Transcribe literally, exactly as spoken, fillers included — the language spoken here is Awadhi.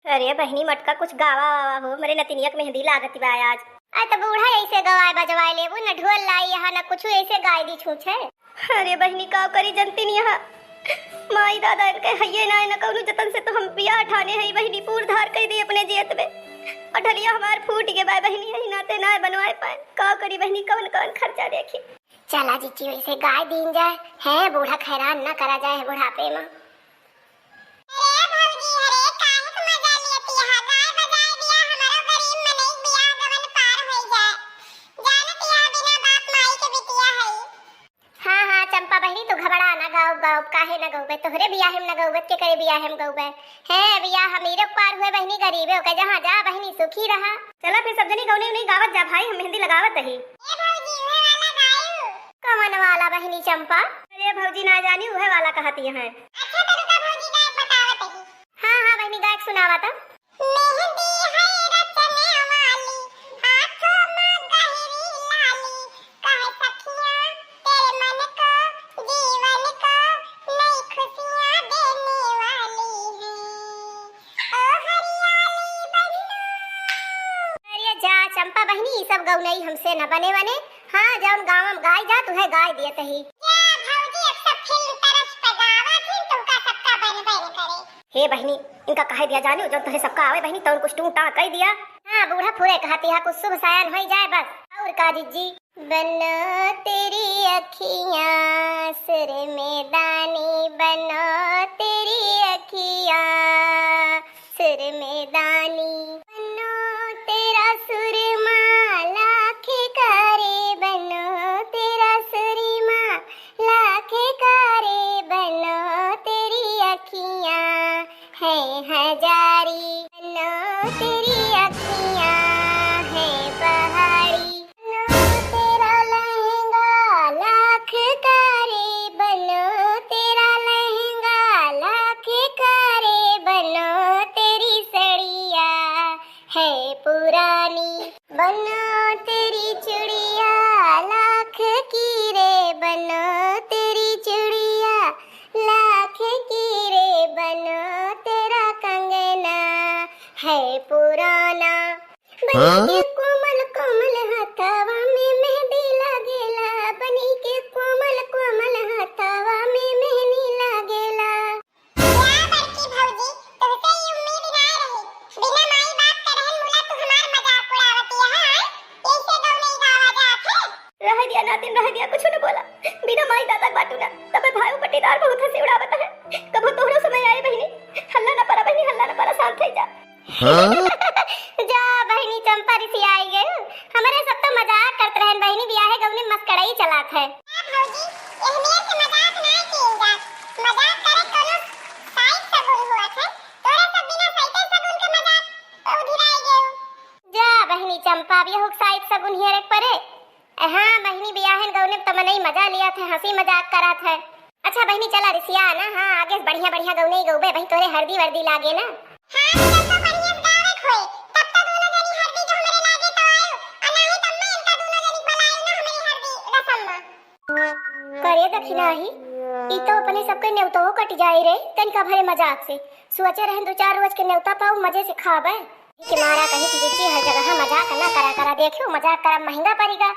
अरे बहिनी मटका कुछ गावा वावा हो, हमरे नतिनिया के मेहंदी लागत बा आज। अरे त बूढ़ा ऐसे गवाए बजवाए लेबू, न ढोल लाई यहाँ, न कुछ, ऐसे गाय दी छूछे। अरे बहिनी का करी जनती नहीं यहाँ, माई दादा इनके हइये ना, न कौनो जतन से तो हम बियाह ठाने हई बहिनी, पूर धार कई दी अपने जियत में। अठरिया हमार फूट गए बा बहिनी, यही नाते ना बनवाए पाए। का करी बहिनी, कौन कौन खर्चा देखी। चला जिज्जी, वैसे गाय दीन जाए, हैं बूढ़ा हैरान ना करा जाए बुढ़ापे में। अरे भौजी, अरे काहे के मजा लेती है? गाय बजाए दिया, हमारो गरीब मनई बियाह गवन पार होई जाए। जानत या बिना बाप माई के बिटिया हई। हाँ, हाँ, चंपा बहिनी, तू घबरा ना, गाउब, गाउब, काहे ना गउबे? तोहरे बियाहे में ना गउबे, के करे बियाहे में गउबे? हैं, बियाह अमीरे के पार हुए बहिनी, गरीबे के जहाँ जा बहिनी, सुखी रहा। चला फिर सब जनी गौने उनी गावत जा भाई, हम मेहंदी लगावत हई। ए भौजी, उहे वाला गायू। कवन वाला बहिनी चंपा? अरे भौजी ना जानी, उहे वाला कहती हैं। अच्छा, तो रुका भौजी, गायक बतावत हई। हाँ, हाँ बहिनी, गायक सुनावा त। मेहंदी है रचने वाली, हाथों में गहरी लाली, कह सखियां तेरे मन को, जीवन को नई खुशियां देने वाली है। ओ हरियाली बन्नू। अरे जा चंपा बहिनी, ई सब गौनई हमसे न बने वने। हाँ, जौन गाँव में गाय जात, उहे गाय दियत ही। जा भौजी, अब सब फिल्म तरस पे गावा, फिर तुमका सबका बन बन करे। हे बहिनी, इनका कहे दिया जानू, जौन तोहरे सबका आवे बहिनी, तौन कुछ टूटा कह दिया। हाँ, बूढ़ा फुरे कहती है, कुछ शुभ सायन होई जाए बस। और का जिज्जी? बनो तेरी अखियाँ सुर में दानी, बनो तेरी अखियाँ सुर में दानी, बनो तेरा सुरमा लाख का रे, बनो तेरा सुरमा लाख का रे, बनो तेरी अखियाँ है हजारी, बनो तेरी अखियाँ है पहाड़ी, बनो तेरा लहंगा लाख का रे, बनो तेरा लहंगा लाख का रे, बनो तेरी सड़िया है पुरानी, बनो तेरी चुड़िया लाख की रे, बनो तेरी चुड़िया लाख की रे, बनो तेरा कंगना है पुराना। बनी के हाँ? कोमल कोमल हथवा में मेहंदी लागेला, बनी के कोमल कोमल हथवा में मेहंदी लागेला। या बड़की भौजी, तुहसे ई उम्मीद नाय रही। बिना माई बाप के रहन मुला तू हमार मजाक उड़ावती है, हाँ? ऐसे गौनई गावा जात है? रह दिया नातिन, रह दिया, कुछ न बोला। बिना माई दादा के बाटू ना, तबे भाई पट्टीदार बहुत हंसी उड़ावत है। कबो तोहरो समय आए बहिनी, हल्ला न परा बहिनी, हल्ला न परा, शांत है जा। हाँ? जा बहिनी चंपा रिसियाई गई। हमरे सब तो मजाक करत रहन बहिनी, बियाहे गौने मस्कड़ई चलात है। ए भौजी, एहनिये से मजाक ना कीन जात। मजाक करे कोनो साइत सगुन हुआ थे। तोरे सब बिना साइते सगुन के मजाक उधिराई गयो। जा बहिनी चंपा, अब यहू साइत सगुन हियरे परे। हाँ बहिनी, बियाहन गौने त मनई मजा लिया थे, हंसी मजाक करा थे। अच्छा बहिनी, चला रिसिया ना, हाँ, आगे बढ़िया बढ़िया गौने गौबे, बहिनी तोरे हरदी वर्दी लागे ना। हाँ, तो जब तो बढ़िया गावत होए, तब तो दोनों जनी हरदी के हमरे लागे तो आयो, आ नाही तब मैं इनका दोनों जनी बुलायो ना हमरे हरदी रसम में। करे दखिनाही, ई तो अपने सबके नेवतो कट जाए रे, तनिका भरे मजाक से। सोचे रहन दो चार रोज के नेवता पाऊ, मजे से खाबे। के मारा कही कि जिज्जी हर जगह मजाक ना करा करा, देखियो मजाक करा महंगा पड़ेगा।